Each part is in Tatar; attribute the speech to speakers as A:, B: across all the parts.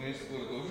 A: Neyse doğru.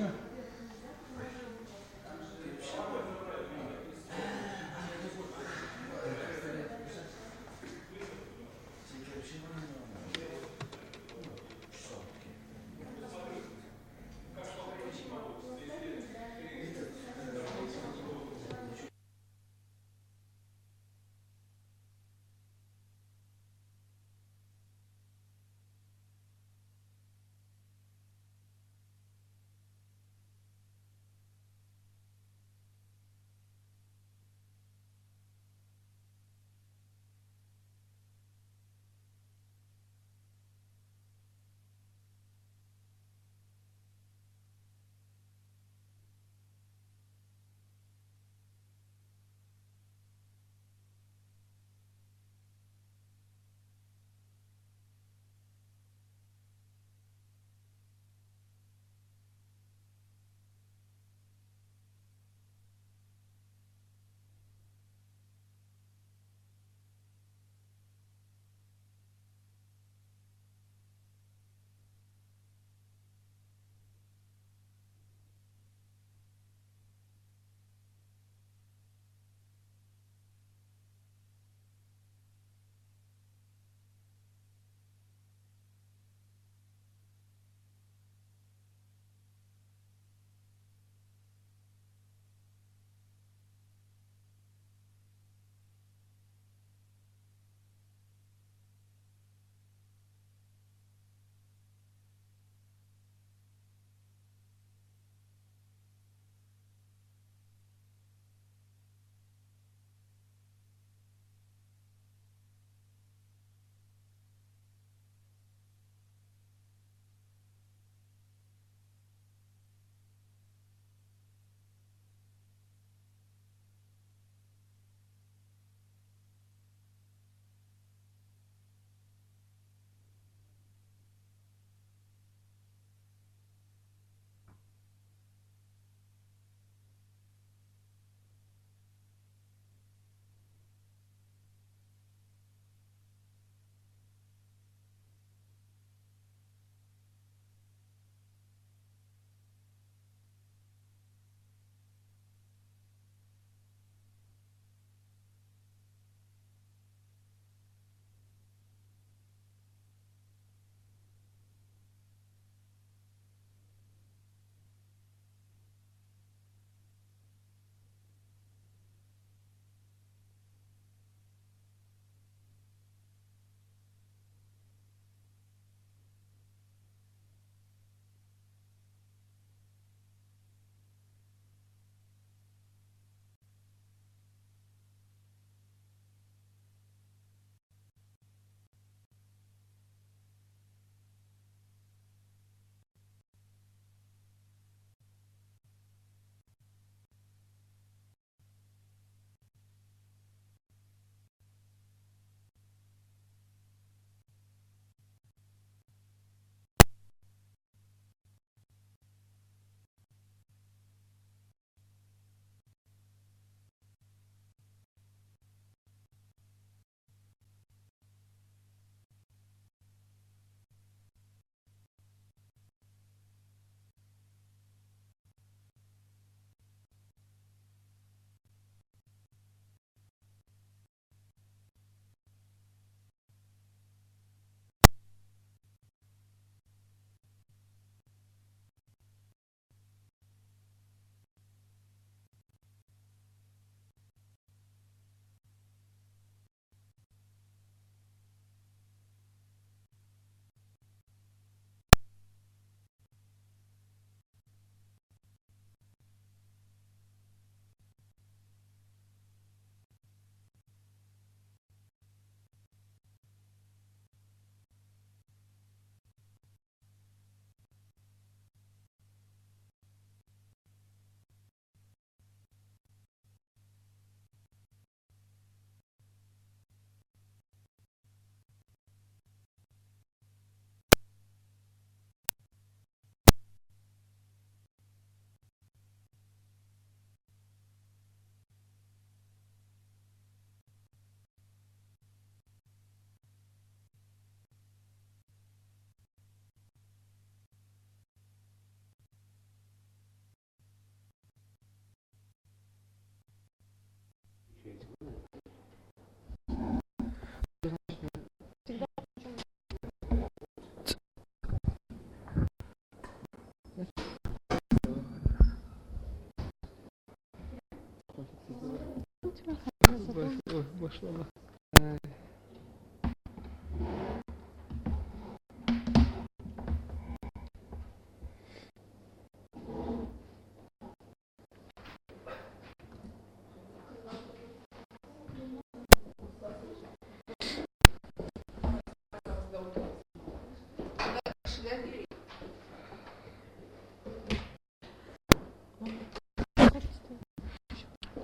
A: Башлама.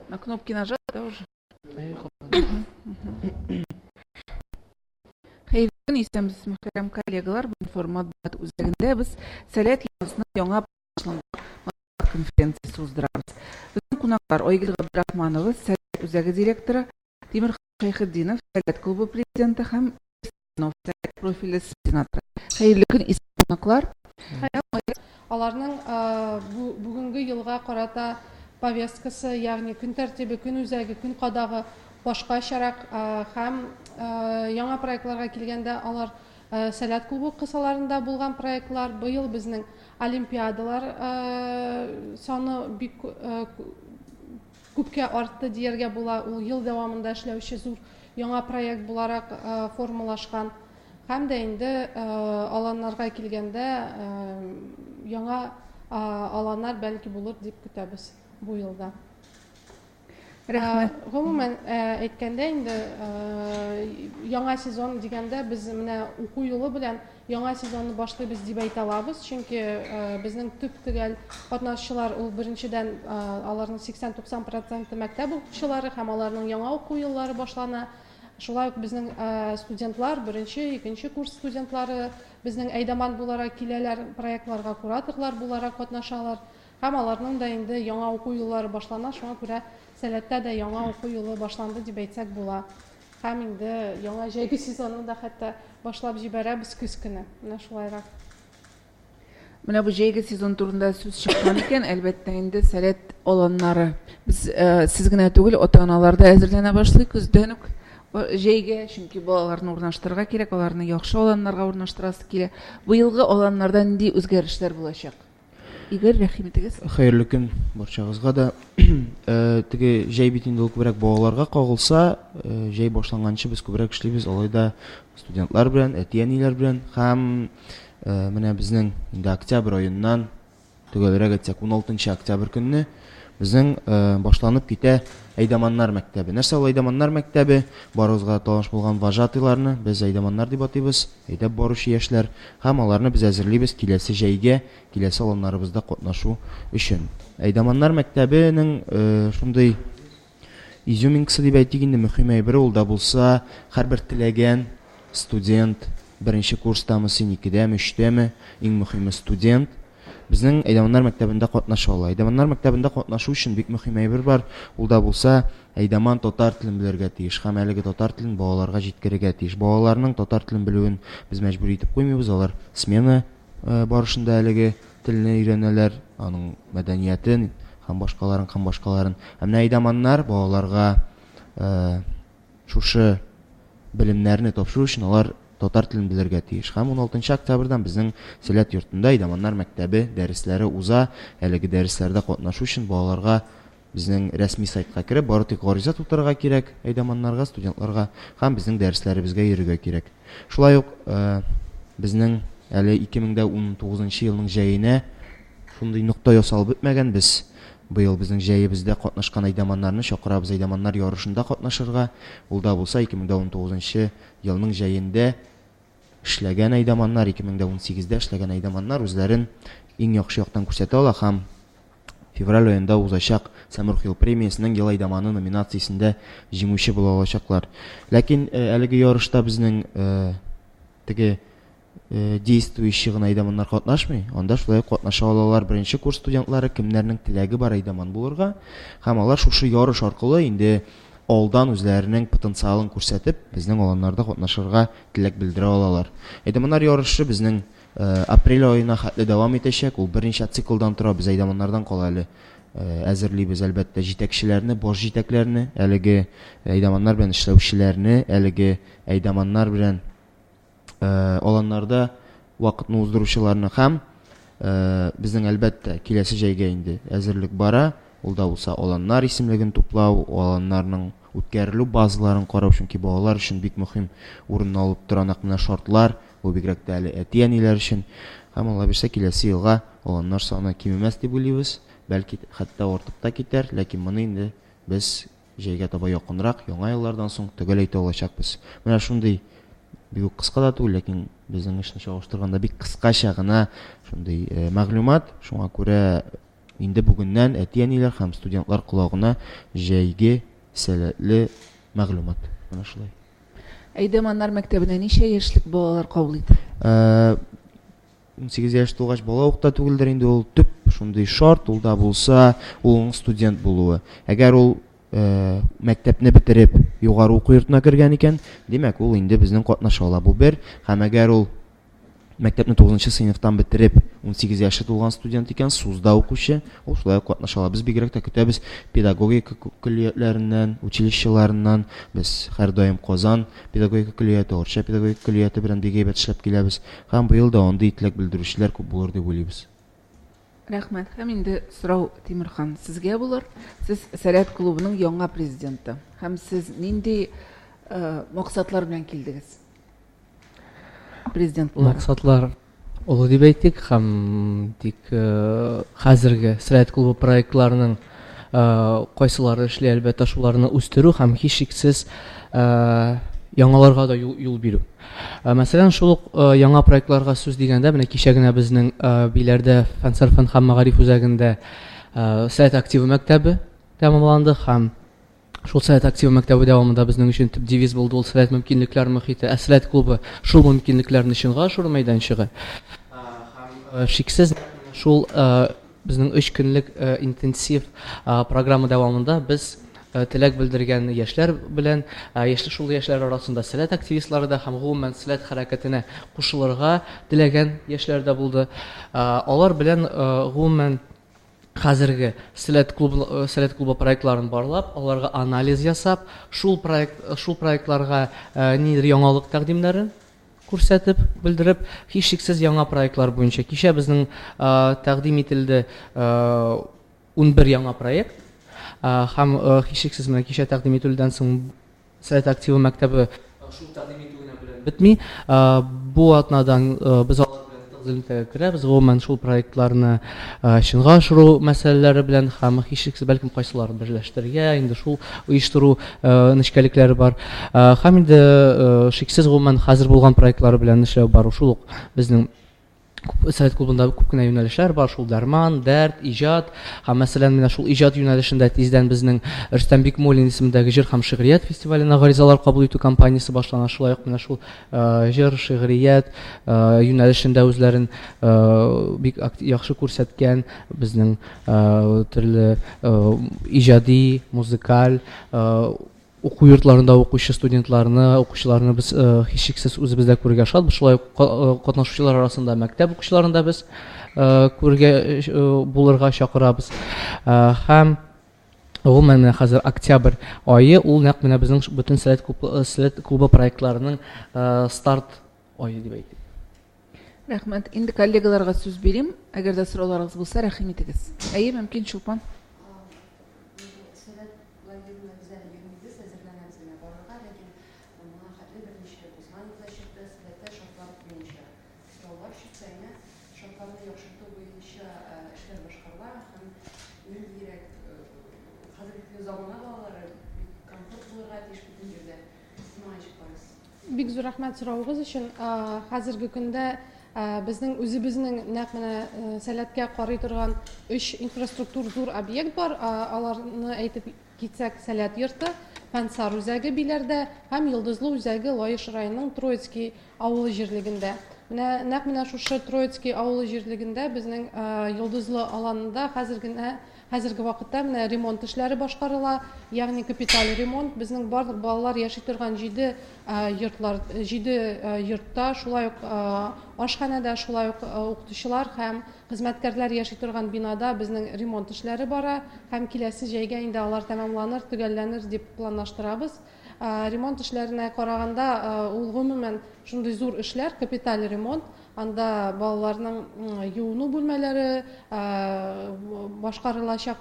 A: На кнопки нажать, да, уже? Хәерле көн, исәнмесез, мөхтәрәм коллегалар. Бу формат үзәгендә без Сәләт яңасына яңа башлангыч конференциясе уздырабыз. Безнең кунаклар Айгөл Габдрахманова, Сәләт үзәге директоры, Тимур Шәйхетдинов, Сәләт клубы президенты һәм Сәләт профильле сенаторы. Хәерле көн, исән кунаклар.
B: Аларның бүгенге елга карата повесткасы, ягъни көн тәртибе, көн үзәге, көн кадагы башкачарак һәм яңа проектларга килгәндә, алар Сәләт клубы кысаларында булган проектлар. Быел безнең олимпиадалар саны бик күпкә артты дияргә була. Ул ел дәвамында эшләүче зур яңа проект буларак формалашкан. Һәм дә инде аланнарга килгәндә, яңа аланнар бәлки булыр дип көтәбез бу елда.
A: Рәхмәт.
B: Гомумән әйткәндә инде, яңа сезон дигәндә, без менә уку юлы белән яңа сезонны башлыйбыз дип әйтә алабыз, чөнки безнең төп төгәл катнашучылар ул беренчедән аларның 80-90 проценты мәктәп укучылары һәм аларның яңа уку еллары башлана. Шулай ук безнең студентлар, беренче, икенче курс студентлары безнең әйдаман буларак киләләр, проектларга кураторлар буларак катнашалар. Һәм аларның да инде яңа уку еллары башлана, шуңа күрә Сәләттә дә яңа уку елы башланды дип әйтсәк була. Һәм инде яңа җәйге сезонны да хәтта башлап җибәрәбез көз көне. Менә шулайрак.
A: Менә бу җәйге сезон турында сүз чыккан икән, әлбәттә инде Сәләт аланнары. Без сез генә түгел, ата-аналар да әзерләнә башлый көздән үк җәйгә, чөнки балаларны урнаштырырга кирәк, аларны яхшы аланнарга урнаштырасы килә. Быелгы аланнарда нинди үзгәрешләр булачак? Игорь, рәхим итегез.
C: Хәерле көн барчагызга да. Теге җәй бит инде ул күбрәк балаларга кагылса, җәй башланганчы без күбрәк эшлибез, алай да студентлар белән, әти-әниләр белән һәм менә безнең инде октябрь аеннан, төгәлрәк әйтсәк, 16 октябрь көнне безнең башланып китә Әйдаманнар мәктәбе. Нәрсә ул Әйдаманнар мәктәбе? Барыгызга таныш булган вожатыйларны без әйдаманнар дип атыйбыз, әйдәп баручы яшьләр, һәм аларны без әзерлибез киләсе җәйгә, киләсе аланнарыбызда катнашу өчен. Әйдаманнар мәктәбенең шундый изюминкасы дип әйтик инде, мөһим әйбере ул да булса, һәрбер теләгән студент, беренче курстамы син, икедәме, өчтәме, иң мөһиме студент, безнең Әйдаманнар мәктәбендә катнаша ала. Әйдаманнар мәктәбендә катнашу өчен бик мөһим әйбер бар, ул да булса, әйдаман татар телен белергә тиеш һәм әлеге татар телен балаларга җиткерергә тиеш. Балаларның татар телен белүен без мәҗбүри итеп куймыйбыз, алар смена барышында әлеге телне өйрәнәләр, аның мәдәниятен һәм башкаларын, һәм башкаларын. Ә менә әйдаманнар балаларга шушы белемнәрне тапшыру өчен алар татар телен белергә тиеш. Һәм 16 октябрьдән безнең Сәләт йортында Әйдаманнар мәктәбе дәресләре уза. Әлеге дәресләрдә катнашу өчен балаларга безнең рәсми сайтка кереп, бары тик гариза тутырырга кирәк әйдаманнарга, студентларга һәм безнең дәресләребезгә йөрергә кирәк. Шулай ук безнең әле 2019 елның җәенә шундый нокта ясалып бетмәгән. Без быел безнең җәебездә катнашкан әйдаманнарны чакырабыз әйдаманнар ярышында катнашырга. Ул да булса 2019 елның җәендә эшләгән әйдаманнар, 2018-дә эшләгән әйдаманнар үзләрен иң яхшы яктан күрсәтә ала һәм февраль аенда узачак Сәмрух ел премиясенең ел әйдаманы номинациясендә җиңүче була алачаклар. Ләкин әлеге ярышта безнең теге действующий гына әйдаманнар катнашмый. Анда шулай ук катнаша алалар беренче курс студентлары, кемнәрнең теләге бар әйдаман булырга. Һәм алар шушы ярыш аркылы инде алдан үзләренең потенциалын күрсәтеп, безнең аланнарда катнашырга теләк белдерә алалар. Әйдаманнар ярышы безнең апрель аена хәтле дәвам итәчәк. Ул берничә циклдан тора. Без әйдаманнардан кала әле әзерлибез, әлбәттә, җитәкчеләрне, баш җитәкләрне, әлеге әйдаманнар белән эшләүчеләрне, әлеге әйдаманнар белән аланнарда вакытны уздыручыларны һәм безнең, әлбәттә, киләсе җәйгә инде әзерлек бара. Ул да булса аланнар исемлеген туплау, аланнарның үткәрелү базаларын карау, чөнки балалар өчен бик мөһим урын алып тора нәкъ менә шартлар, бу бигрәк тә әле әти-әниләр өчен. Һәм Алла бирсә, киләсе елга аланнар саны кимемәс дип уйлыйбыз, бәлки хәтта артып та китәр, ләкин моны инде без җәйгә таба якынрак, яңа еллардан соң төгәл әйтә алачакбыз. Менә шундый бик үк кыска да түгел, ләкин безнең эшне чагыштырганда бик кыскача гына шундый мәгълүмат. Шуңа күрә инде бүгеннән әти-әниләр һәм студентлар колагына җәйге сәләтле мәгълүмат. Менә шулай.
A: Әйдәманнар мәктәбенә ничә яшьлек балалар кабул итә?
C: 18 яшь тулгач бала ук та түгелдер инде ул, төп шундый шарт, ул да булса, ул студент булуы. Әгәр ул мәктәпне бетереп югары уку йортына кергән икән, димәк, ул инде безнең катнаша ала. Бу бер. Һәм әгәр ул мәктәпне 9 сыйныфтан бетереп 18 яше тулган студент икән, СУЗда укучы, ул шулай ук катнаша ала. Без бигрәк тә көтәбез педагогика көллиятләреннән, училищеларыннан. Без һәрдаим Казан педагогика көллияте, Арча педагогика көллияте белән бик әйбәт эшләп киләбез. Һәм быел да андый теләк белдерүчеләр күп булыр дип уйлыйбыз.
A: Рәхмәт. Һәм инде сорау, Тимерхан, сезгә булыр. Сез Сәләт клубының яңа президенты. Һәм сез нинди максатлар белән килдегез? Президент буларак.
D: Максатлар олы дип әйтик, һәм тик хәзерге Сәләт клубы проектларының кайсылары эшли, әлбәттә, шуларны үстерү һәм һичшиксез яңаларга да юл бирү. Мәсәлән, шул ук яңа проектларга сүз дигәндә, менә кичә генә безнең Биләрдә Фәнсар фән һәм мәгариф үзәгендә Сәләт активы мәктәбе тәмамланды һәм шул Сәләт активы мәктәбе дәвамында безнең өчен төп девиз булды ул Сәләт мөмкинлекләр мохите, ә Сәләт клубы шул мөмкинлекләрне чынга ашыру мәйданчыгы. Һәм шиксез шул безнең 3 көнлек интенсив программа дәвамында без теләк белдергән яшьләр белән, яшьле шул яшьләр арасында Сәләт активистлары да һәм гомумән Сәләт хәрәкәтенә кушылырга теләгән яшьләр дә булды. Алар белән гомумән хәзерге Сәләт клубы, Сәләт клубы проектларын барлап, аларга анализ ясап, шул проект, шул проектларга ниндидер яңалык тәкъдимнәрен күрсәтеп, белдереп, һичшиксез яңа проектлар буенча. Кичә безнең тәкъдим ителде 11 яңа проект. Һәм һичшиксез менә кичә тәкъдим ителүдән соң Сәләт активы мәктәбе шул тәкъдим итү генә белән бетми. Бу атнадан без алар белән тыгыз элемтәгә керәбез. Гомумән шул проектларны чынга ашыру мәсьәләләре белән һәм һичшиксез бәлкем кайсыларын берләштерергә, инде шул оештыру нечкәлекләре бар. Һәм инде шиксез гомумән хәзер булган проектлары белән эшләү бар. Шул ук безнең Сәләт клубында күп кенә юнәлешләр бар, шул дәрман, дәрт, иҗат. Һәм мәсәлән, менә шул иҗат юнәлешендә тиздән безнең Рөстәм Бикмуллин исемендәге җыр һәм шигърият фестиваленә гаризалар кабул итү кампаниясе башлана. Шулай ук менә шул җыр, шигърият юнәлешендә үзләрен бик яхшы күрсәткән безнең төрле иҗади, музыкаль уку йортларында укучы студентларны, укучыларны без һичшиксез үзебездә күрергә шатбыз. Шулай ук катнашучылар арасында мәктәп укучыларын да без күрергә булырга чакырабыз. Һәм гомумән менә хәзер октябрь ае ул нәкъ менә безнең бөтен Сәләт клубы, Сәләт клубы проектларының старт ае дип әйтик.
A: Рәхмәт. Инде коллегаларга сүз бирим. Әгәр дә сорауларыгыз булса, рәхим итегез. Әйе, мөмкин, Чулпан.
E: Сәләт лагерена без әле йөрмибез, әзерләнәбез генә барырга, ләкин моңа хәтле берничә рәт узган елда чыкты, Сәләттә шартлар буенча сораулар чыкты. Әмма шартларны яхшырту буенча эшләр башкарыла һәм ниндирәк хәзерге замана балалары бик комфорт булырга тиеш бөтен җирдә. Сез моңа ничек карыйсыз?
B: Бик зур рәхмәт соравыгыз өчен. Хәзерге көндә безнең үзебезнең нәкъ менә Сәләткә карый торган өч инфраструктур зур объект бар. Аларны әйтеп китсәк, Сәләт йорты, Фәнсар үзәге Биләрдә һәм Йолдызлы үзәге Лаеш районының Троицкий авылы җирлегендә. Менә нәкъ менә шушы Троицкий авылы җирлегендә безнең Йолдызлы аланында хәзер генә Хәзерге вакытта менә ремонт эшләре башкарыла, ягъни капиталь ремонт. Безнең барлык балалар яши торган җиде йортлар, җиде йортта, шулай ук ашханәдә, шулай ук укытучылар һәм хезмәткәрләр яши торган бинада безнең ремонт эшләре бара һәм киләсе җәйгә инде алар тәмамланыр, төгәлләнер дип планлаштырабыз. Ремонт эшләренә караганда, ул гомумән шундый зур эшләр, капиталь ремонт. Анда балаларның юыну бүлмәләре башкарылачак,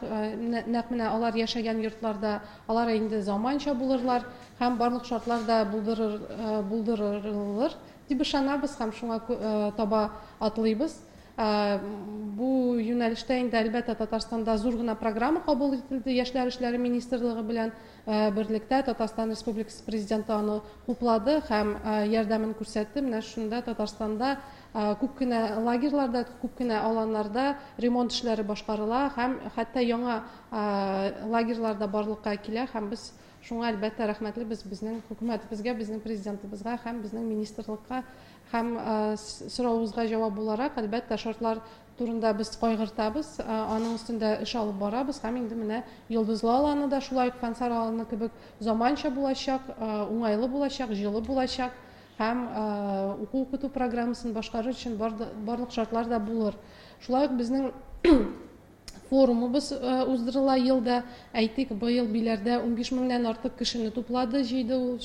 B: нәкъ менә алар яшәгән йортларда, алар инде заманча булырлар һәм барлык шартлар да булдырылыр дип ышанабыз һәм шуңа таба атлыйбыз. Бу юнәлештә инде, әлбәттә, Татарстанда зур гына программа кабул ителде Яшьләр эшләре министрлыгы белән берлектә. Татарстан Республикасы Президенты аны хуплады һәм ярдәмен күрсәтте. Менә шунда Татарстанда күп кенә лагерьларда, күп кенә аланнарда ремонт эшләре башкарыла һәм хәтта яңа лагерьлар да барлыкка килә, һәм без шуңа, әлбәттә, рәхмәтлебез безнең хөкүмәтебезгә, безнең президентыбызга һәм безнең министрлыкка. Һәм соравыгызга җавап буларак, әлбәттә, шартлар турында без кайгыртабыз, аның өстендә эш алып барабыз, һәм инде менә Йолдызлы аланы да шулай ук Фәнсар аланы кебек заманча булачак, уңайлы булачак, җылы булачак һәм уку-укыту программасын башкарыр өчен барлык шартлар да булыр. Шулай ук безнең форумыбыз уздырыла елда. Әйтик, быел Биләрдә 15 меңнән артык кешене туплады, җыйды ул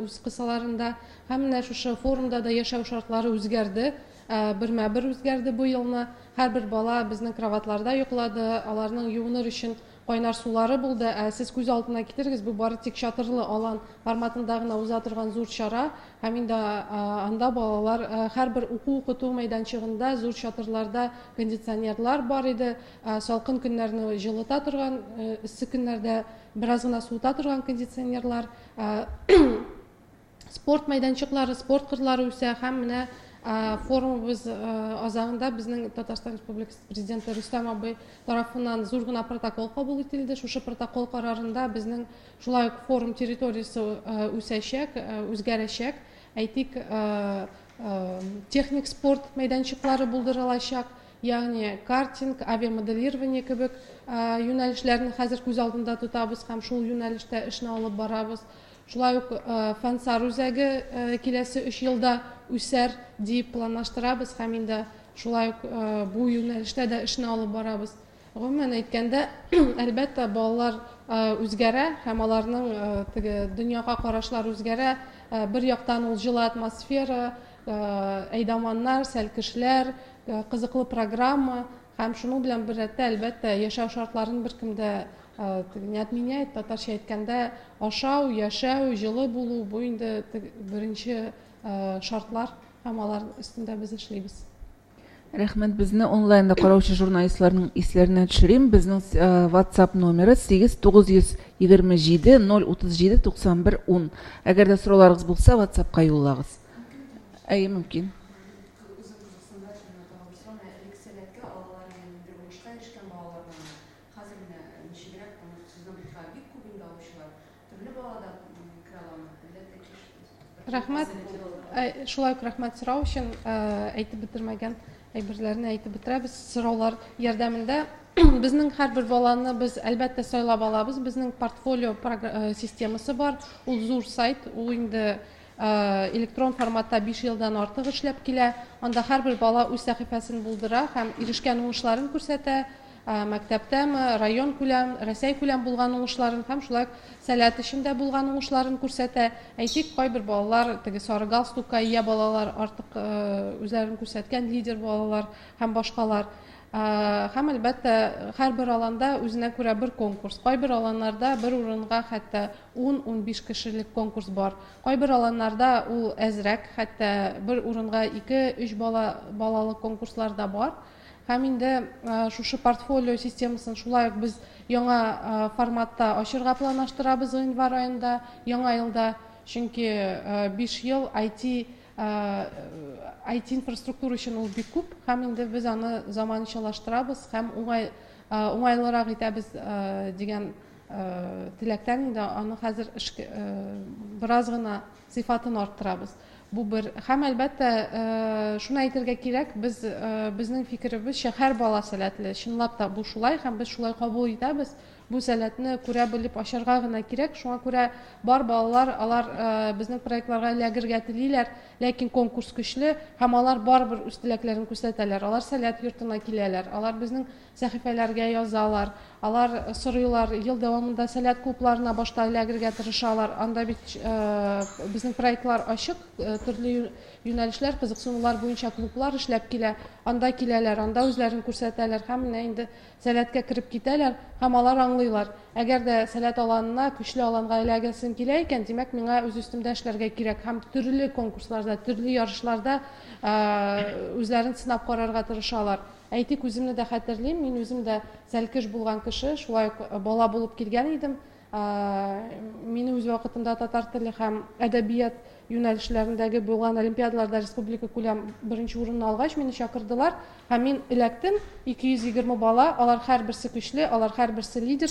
B: үз кысаларында. Һәм менә шушы форумда да яшәү шартлары үзгәрде, бермә-бер үзгәрде бу елны. Һәрбер бала безнең кроватьларда йоклады, аларның юыныр өчен кайнар сулары булды. Ә сез күз алдына китерегез, бу бары тик чатырлы алан форматында гына уза торган зур чара. Һәм инде анда балалар һәрбер уку-укыту мәйданчыгында зур чатырларда кондиционерлар бар иде. Салкын көннәрне җылыта торган, эссе көннәрдә бераз гына суыта торган кондиционерлар. Спорт мәйданчыклары, спорт кырлары үсә, һәм менә форумыбыз азагында безнең Татарстан Республикасы Президенты Рөстәм абый тарафыннан зур гына протокол кабул ителде. Шушы протокол карарында безнең шулай ук форум территориясе үсәчәк, үзгәрәчәк. Әйтик, техник спорт мәйданчыклары булдырылачак, ягъни картинг, авиамоделирование кебек юнәлешләрне хәзер күз алдында тотабыз һәм шул юнәлештә эшне алып барабыз. Шулай ук Фәнсар үзәге киләсе 3 елда үсәр дип планлаштырабыз һәм инде шулай ук бу юнәлештә дә эшне алып барабыз. Гомумән әйткәндә, әлбәттә, балалар үзгәрә һәм аларның теге дөньяга карашлары үзгәрә. Бер яктан ул җылы атмосфера, әйдаманнар, сәлкешләр, кызыклы программа һәм шуның белән бер рәттә, әлбәттә, яшәү шартларын беркем дә не отменяет, татарча әйткәндә, ашау, яшәү, җылы булу, бу инде беренче шартлар һәм алар өстендә без эшлибез.
A: Рәхмәт. Безне онлайнда караучы журналистларның исләренә төшерим. Безнең WhatsApp номеры 8 927 037 91 10. Әгәр дә сорауларыгыз булса, WhatsAppка юллагыз. Әйе, мөмкин.
B: Рәхмәт. Шулай ук рәхмәт сорау өчен, әйтеп бетермәгән әйберләрне әйтеп бетерәбез сораулар ярдәмендә. Безнең һәрбер баланы без әлбәттә сайлап алабыз. Безнең портфолио системасы бар. Ул зур сайт, ул инде электрон форматта 5 елдан артык эшләп килә. Анда һәрбер бала үз сәхифәсен булдыра һәм ирешкән уңышларын күрсәтә. Мәктәптәме, район күләм, Рәсәй күләм булган уңышларын һәм шулай ук Сәләт эчендә булган уңышларын күрсәтә. Әйтик, кайбер балалар, теге сары галстукка ия балалар, артык үзләрен күрсәткән лидер балалар һәм башкалар. Һәм әлбәттә, һәрбер аланда үзенә күрә бер конкурс. Кайбер аланнарда бер урынга хәтта 10-15 кешелек конкурс бар. Кайбер аланнарда ул әзрәк, хәтта бер урынга 2-3 бала балалы конкурслар да бар. Һәм инде шушы портфолио системасын шулай ук без яңа форматта ачырга планлаштырабыз гыйнвар аенда, яңа елда, чөнки 5 ел IT IT инфраструктура өчен ул бик күп, һәм инде без аны заманчалаштырабыз һәм уңайлырак итәбез дигән теләктән инде аны хәзер бераз гына сыйфатын арттырабыз. Бу бер. Һәм әлбәттә, шуны әйтергә кирәк, без безнең фикеребезчә, һәр бала сәләтле. Чынлап та бу шулай һәм без шулай кабул итәбез. Бу сәләтне күрә белеп ачарга гына кирәк. Шуңа күрә бар балалар, алар безнең проектларга эләгергә телиләр, ләкин конкурс көчле һәм алар барыбер үз теләкләрен күрсәтәләр. Алар Сәләт йортына киләләр, алар безнең сәхифәләргә язалар, алар сорыйлар, ел дәвамында Сәләт клубларына башта эләгергә тырышалар. Анда бит безнең проектлар ачык, төрле юнәлешләр, кызыксынулар буенча клублар эшләп килә. Анда киләләр, анда үзләрен күрсәтәләр һәм менә инде Сәләткә кереп китәләр һәм алар аңлыйлар, әгәр дә Сәләт аланына, көчле аланга эләгәсем килә икән, димәк, миңа үз өстемдә эшләргә кирәк һәм төрле конкурсларда, төрле ярышларда үзләрен сынап карарга тырышалар. Әйтик, үземне дә хәтерлим, мин үзем дә сәлкеш булган кеше, шулай ук бала булып килгән идем. Мине үз вакытында татар теле һәм әдәбият юнәлешләрендәге булган олимпиадаларда республика күләм беренче урынны алгач, мине чакырдылар һәм мин эләктем. 220 бала, алар һәрберсе көчле, алар һәрберсе лидер,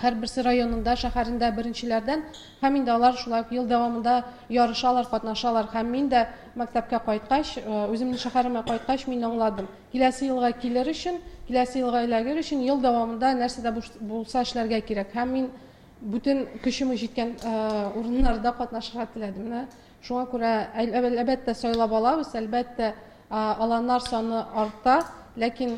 B: һәрберсе районында, шәһәрендә беренчеләрдән һәм инде алар шулай ук ел дәвамында ярышалар, катнашалар. Һәм мин дә мәктәпкә кайткач, үземнең шәһәремә кайткач, мин аңладым. Киләсе елга килер өчен, киләсе елга эләгер өчен ел дәвамында нәрсә дә булса эшләргә кирәк. Һәм мин бүтән көчем җиткән урыннарда катнашырга теләдем. Менә шуңа күрә, әлбәттә, сайлап алабыз, әлбәттә, аланнар саны арта, ләкин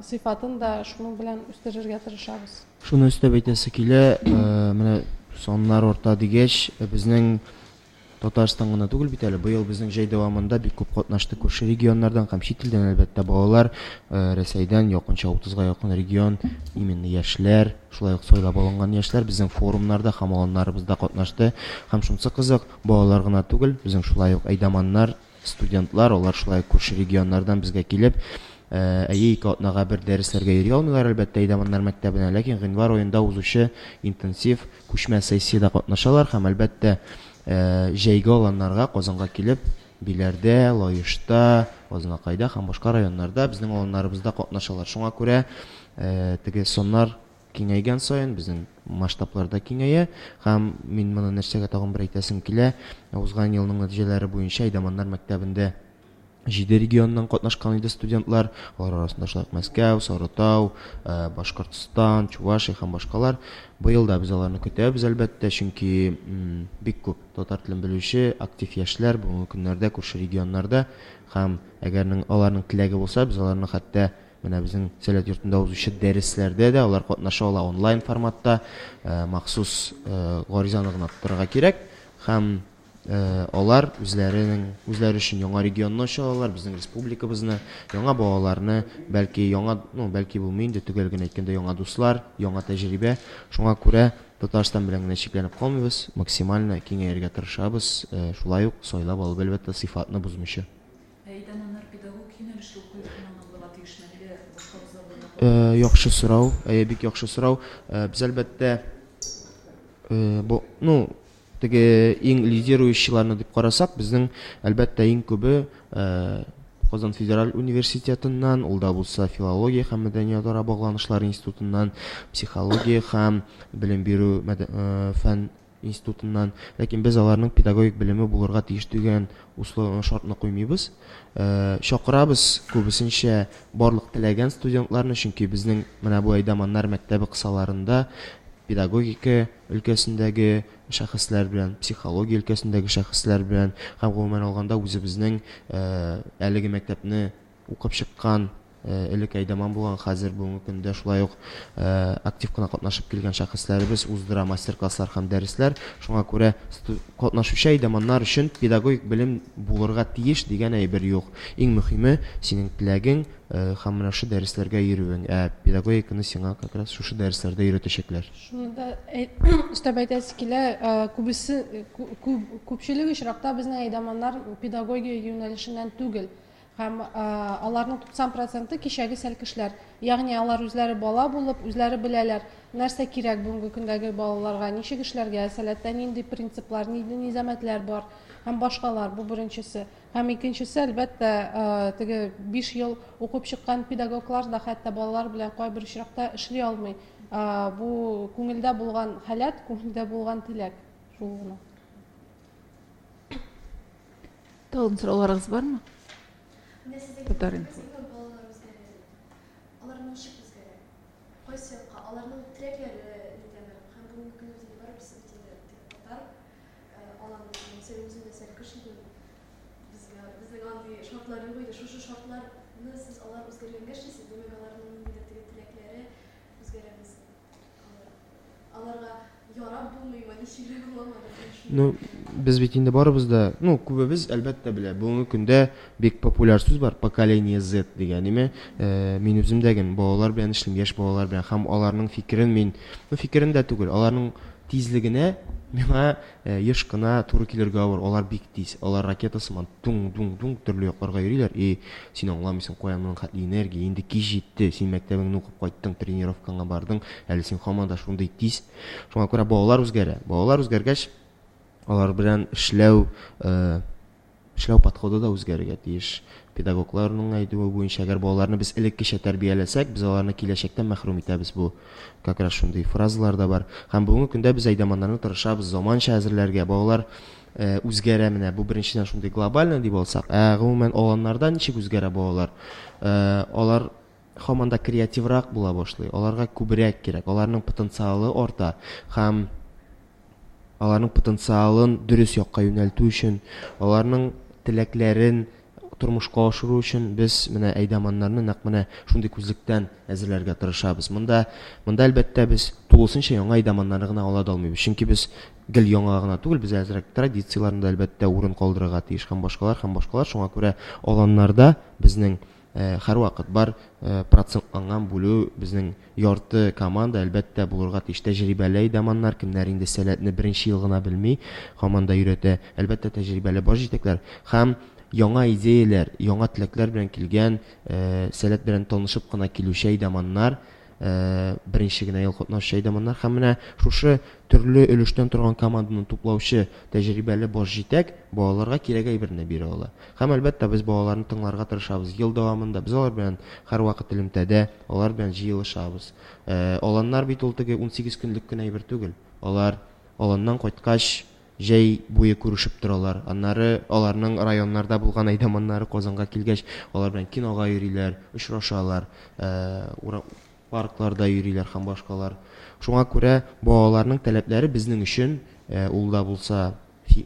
B: сыйфатын да шуның белән үстерергә тырышабыз.
C: Шуны өстәп әйтәсе килә, менә саннар арта дигәч, безнең Татарстан гына түгел бит әле, быел безнең җәй дәвамында бик күп катнашты күрше регионнардан һәм чит илдән, әлбәттә, балалар, Рәсәйдән якынча 30-га якын регион, именно яшьләр, шулай ук сайлап алынган яшьләр безнең форумнарда һәм аланнарыбызда катнашты. Һәм шунысы кызык, балалар гына түгел, безнең шулай ук әйдаманнар, студентлар, алар шулай ук күрше регионнардан безгә килеп, әйе, ике атнага бер дәресләргә йөри алмыйлар, әлбәттә, әйдаманнар мәктәбенә, ләкин гыйнвар аенда узучы интенсив күчмә сессиядә катнашалар һәм, әлбәттә, җәйге аланнарга Казанга килеп, Биләрдә, Лаешта, Азнакайда һәм башка районнарда безнең аланнарыбызда катнашалар. Шуңа күрә теге саннар киңәйгән саен безнең масштаблар да киңәя һәм мин моны нәрсәгә тагын бер әйтәсем килә, узган елның нәтиҗәләре буенча Әйдаманнар мәктәбендә җиде регионнан катнашкан иде студентлар. Алар арасында шулай ук Мәскәү, Сарытау, Башкортстан, Чувашия һәм башкалар. Быел да без аларны көтәбез, әлбәттә, чөнки бик күп татар телен белүче актив яшьләр бүгенге көннәрдә күрше регионнарда һәм әгәр аларның теләге булса, без аларны хәтта менә безнең Сәләт йортында узучы дәресләрдә дә алар катнаша ала онлайн форматта, махсус гаризаны гына тутырырга кирәк һәм Алар үзләренең үзләре өчен яңа регионны ача алалар, безнең республикабызны, яңа балаларны, бәлки яңа, ну, бәлки булмый инде, төгәл генә әйткәндә, яңа дуслар, яңа тәҗрибә. Шуңа күрә Татарстан белән генә чикләнеп калмыйбыз, максимально киңәергә тырышабыз, шулай ук сайлап алып, әлбәттә, сыйфатны бозмыйча.
F: Ә әйдәманнар педагогик юнәлешле уку йортыннан алырга тиешме, әллә башка вузлардан да кабул итәсезме?
C: Яхшы сорау, әйе, бик яхшы сорау. Без, әлбәттә, бу, ну, Теге иң лидирующийларны дип карасак, безнең, әлбәттә, иң күбе Казан федераль университетыннан, ул да булса филология һәм мәдәниятара багланышлар институтыннан, психология һәм белем бирү фән институтыннан. Ләкин без аларның педагогик белеме булырга тиеш дигән шартны куймыйбыз. Чакырабыз күбесенчә барлык теләгән студентларны, чөнки безнең менә бу әйдаманнар мәктәбе кысаларында педагогика өлкәсендәге шәхесләр белән, психология өлкәсендәге шәхесләр белән һәм гомумән алганда үзебезнең әлеге мәктәпне укып чыккан, элек әйдаман булган, хәзер бүгенге көндә шулай ук актив кына катнашып килгән шәхесләребез уздыра мастер-класслар һәм дәресләр. Шуңа күрә катнашучы әйдаманнар өчен педагогик белем булырга тиеш дигән әйбер юк. Иң мөһиме, синең теләгең, Һәм менә шушы дәресләргә йөрүең, ә педагогиканы сиңа как раз шушы дәресләрдә өйрәтәчәкләр.
B: Шуны да өстәп әйтәсе килә, күбесе, күпчелек очракта безнең әйдаманнар педагогия юнәлешеннән түгел. Һәм аларның 90 проценты кичәге сәлкешләр. Ягъни алар үзләре бала булып, үзләре беләләр, нәрсә кирәк бүгенге көндәге балаларга, ничек эшләргә, сәләттә нинди принциплар, нинди низамәтләр бар һәм башкалар. Бу беренчесе. Һәм икенчесе, әлбәттә, теге 5 ел укып чыккан педагоглар да хәтта балалар белән кайбер очракта эшли алмый. Бу күңелдә булган халәт, күңелдә булган теләк. Шул гына.
A: Тагын сорауларыгыз бармы? Татар-информ.
E: Алар ничек үзгәрә?
G: Кайсы якка? Аларның теләкләре нидәме? Һәм бүгенге көндә бит инде барыбыз бит инде татар аланы, мәсәлән, үзем дә сәлкеш идем. Безгә безнең андый шартлар юк иде. Шушы шартларны сез алар үзгәргәнгә эшлисез, димәк, аларның ниндидер теге теләкләре үзгәрәме соң? Алар аларга ярап булмыймы, ничегрәк аңламадым мин шуны.
C: Ну, без бит инде барыбыз да, ну, күбебез, әлбәттә, белә. Бүгенге көндә бик популяр сүз бар, поколение Z дигән, име. Мин үзем дә ген балалар белән эшлим, яшь балалар белән, һәм аларның фикерен мин, ну, фикерен дә түгел, аларның тизлегенә миңа еш кына туры килергә авыр. Алар бик тиз, алар ракета сыман туң-дуң-дуң төрле якларга йөриләр, и син аңламыйсың, каян моның хәтле энергия, инде кич җитте, син мәктәбеңне укып кайттың, тренировкаңа бардың, әле син һаман да шундый тиз. Шуңа күрә балалар үзгәрә. Балалар үзгәргәч, алар белән эшләү, эшләү подходы да үзгәрергә тиеш. Педагогларның әйтүе буенча, әгәр балаларны без элеккечә тәрбияләсәк, без аларны киләчәктән мәхрүм итәбез. Бу как раз шундый фразалар да бар. Һәм бүгенге көндә без әйдаманнарны тырышабыз заманча әзерләргә. Балалар үзгәрә менә. Бу беренчедән шундый глобально дип алсак. Ә гомумән аланнарда ничек үзгәрә балалар? Алар һаман да креативрак була башлый. Аларга күбрәк кирәк. Аларның потенциалы арта. Һәм аларның потенциалын дөрес якка юнәлтү өчен, аларның теләкләрен тормышка ашыру өчен без менә әйдаманнарны нәкъ менә шундый күзлектән әзерләргә тырышабыз. Монда, монда әлбәттә без тулысынча яңа әйдаманнарны гына ала да алмыйбыз. Чөнки без гел яңа гына түгел, без әзрәк традицияләрне дә әлбәттә урын калдырырга тиеш һәм башкалар һәм башкалар. Шуңа күрә аланнарда безнең һәрвакыт бар процентланган бүлү, безнең ярты команда әлбәттә булырга тиеш. Тәҗрибәле әйдаманнар, кемнәр инде сәләтне беренче ел гына белми, һаман да өйрәтә. Әлбәттә, тәҗрибәле баш җитәкләр һәм яңа идеяләр, яңа теләкләр белән килгән, сәләт белән танышып кына килүче әйдаманнар, беренче генә ел катнашучы әйдаманнар һәм менә шушы төрле өлештән торган команданы туплаучы тәҗрибәле баш җитәк балаларга кирәк әйберне бирә ала. Һәм әлбәттә без балаларны тыңларга тырышабыз. Ел дәвамында без алар белән һәрвакыт элемтәдә, алар белән җыелышабыз. Аланнар бит ул теге 18 көнлек кенә әйбер түгел. Алар аланнан кайткач җәй буе күрешеп торалар. Аннары аларның районнарда булган әйдаманнары Казанга килгәч, алар белән кинога йөриләр, очрашалар, паркларда йөриләр һәм башкалар. Шуңа күрә балаларның таләпләре безнең өчен, ул да булса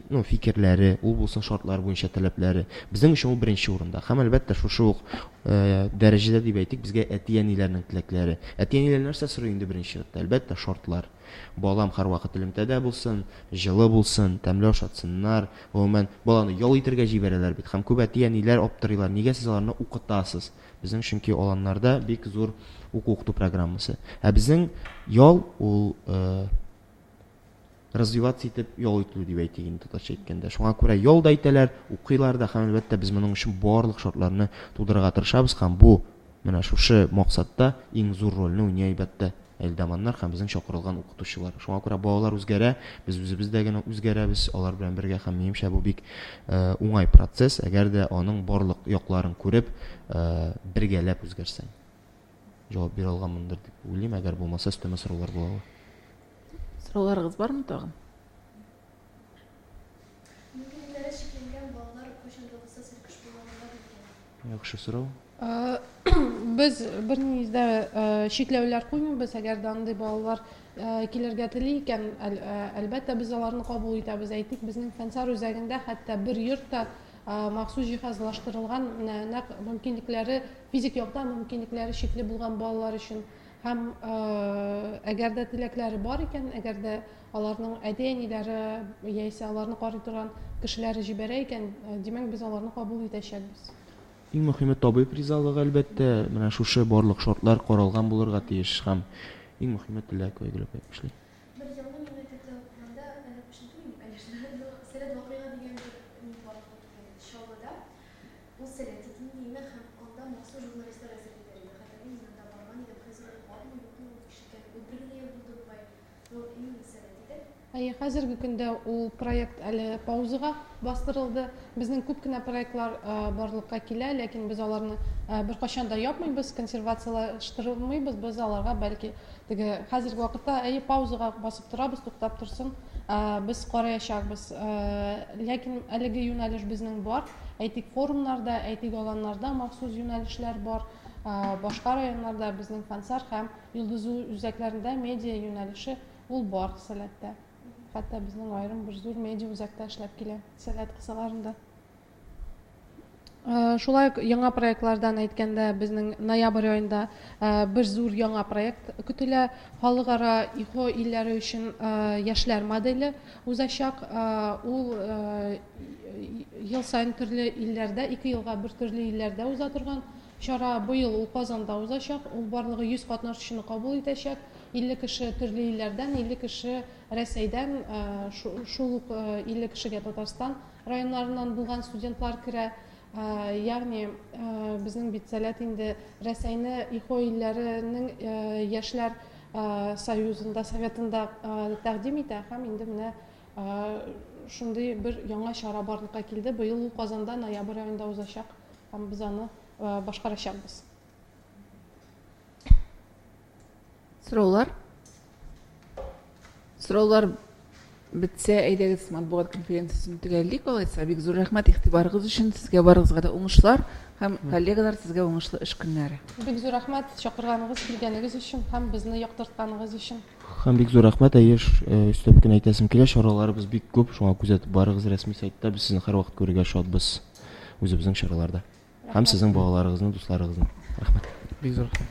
C: ну, фикерләре, ул булсын шартлар буенча таләпләре. Безнең өчен ул беренче урында. Һәм әлбәттә шушы ук дәрәҗәдә дип әйтик, безгә әти-әниләрнең теләкләре. Әти-әниләр нәрсә сорый инде беренче чиратта? Әлбәттә, шартлар. Балам һәрвакыт элемтәдә булсын, җылы булсын, тәмле ашатсыннар. Гомумән, баланы ял итәргә җибәрәләр бит. Һәм күп әти-әниләр аптырыйлар, нигә сез аларны укытасыз? Безнең чөнки аланнарда бик зур уку-укыту программасы. Ә безнең ял ул развиваться итеп ял итү дип әйтик инде татарча әйткәндә. Шуңа күрә ял да итәләр, укыйлар да һәм әлбәттә без моның өчен барлык шартларны тудырырга тырышабыз һәм бу менә шушы максатта иң зур рольне уйный әлбәттә әйдаманнар һәм безнең чакырылган укытучылар. Шуңа күрә балалар үзгәрә, без үзебез дә генә үзгәрәбез алар белән бергә һәм минемчә бу бик уңай процесс, әгәр дә аның барлык якларын күреп, бергәләп үзгәрсәң. Җавап бирә алганмындыр дип уйлыйм, әгәр булмаса өстәмә сораулар була ала.
A: Сорауларыгыз бармы тагын?
G: Мөмкинлекләре чикләнгән балалар кайчан да булса серкеш була алалар микән?
C: Яхшы сорау.
B: Без бернинди дә чикләүләр куймыйбыз, әгәр дә андый балалар килергә тели икән, әлбәттә, без аларны кабул итәбез. Әйтик, безнең Фәнсар үзәгендә хәтта бер йорт та махсус җиһазлаштырылган, менә нәкъ мөмкинлекләре, физик яктан мөмкинлекләре чикле булган балалар өчен. Һәм әгәр дә теләкләре бар икән, әгәр дә аларның әти-әниләре яисә аларны карый торган кешеләре җибәрә икән, димәк, без аларны кабул итәчәкбез.
C: Иң мөһиме табиб ризалыгы, әлбәттә, менә шушы барлык шартлар каралган булырга тиеш һәм иң мөһиме теләк, Айгөл апа әйтмешли.
G: Бер елны мин мәктәптә укыганда, әле өчен түгел, конечно, но Сәләт вакыйга дигән бер ни барлыкка килгән иде Чаллыда. Ул Сәләт иде инде, имә, һәм анда махсус журналистлар әзерлиләр иде. Хәтерлим, мин анда барган идем, хәзер ул бармы, юкмы, ул ишеткән, ул бер генә ел булды бугай, но именно Сәләт иде.
B: Әйе, хәзерге көндә ул проект әле паузага бастырылды. Безнең күп кенә проектлар барлыкка килә, ләкин без аларны беркайчан да япмыйбыз, консервациялаштырмыйбыз. Без аларга бәлки теге хәзерге вакытта әйе паузага басып торабыз, туктап торсын, без караячакбыз. Ләкин әлеге юнәлеш безнең бар. Әйтик, форумнарда, әйтик, аланнарда махсус юнәлешләр бар. Башка районнарда безнең Фансар һәм Йолдыз үзәкләрендә медиа юнәлеше ул бар Сәләттә. Хәтта безнең аерым бер зур медиа үзәк тә эшләп килә Сәләт кысаларында. Шулай ук яңа проектлардан әйткәндә, безнең ноябрь аенда бер зур яңа проект көтелә. Халыкара ИХО илләре өчен яшьләр моделе узачак. Ул ел саен төрле илләрдә, ике елга бер төрле илләрдә уза торган чара. Быел ул Казанда узачак. Ул барлыгы 100 катнашучыны кабул итәчәк. 50 кеше төрле илләрдән, 50 кеше Рәсәйдән, шул ук 50 кешегә Татарстан районнарыннан булган студентлар керә. Ягъни безнең бит Сәләт инде Рәсәйне ИХО илләренең яшьләр союзында, советында тәкъдим итә һәм инде менә шундый бер яңа чара барлыкка килде. Быел ул Казанда ноябрь аенда узачак һәм без аны башкарачакбыз.
A: Сораулар? Сораулар бетсә, әйдәгез матбугат конференциясен төгәллик алайса. Бик зур рәхмәт игътибарыгыз өчен. Сезгә барыгызга да уңышлар һәм коллегалар сезгә уңышлы эш көннәре.
B: Бик зур рәхмәт чакырганыгыз, килгәнегез өчен һәм безне яктыртканыгыз өчен.
C: Һәм бик зур рәхмәт, әйе, өстәп кенә әйтәсем килә, чараларыбыз бик күп, шуңа күзәтеп барыгыз рәсми сайтта, без сезне һәрвакыт күрергә шатбыз үзебезнең чараларда. Һәм сезнең балаларыгызны, дусларыгызны. Рәхмәт.
D: Бик зур рәхмәт.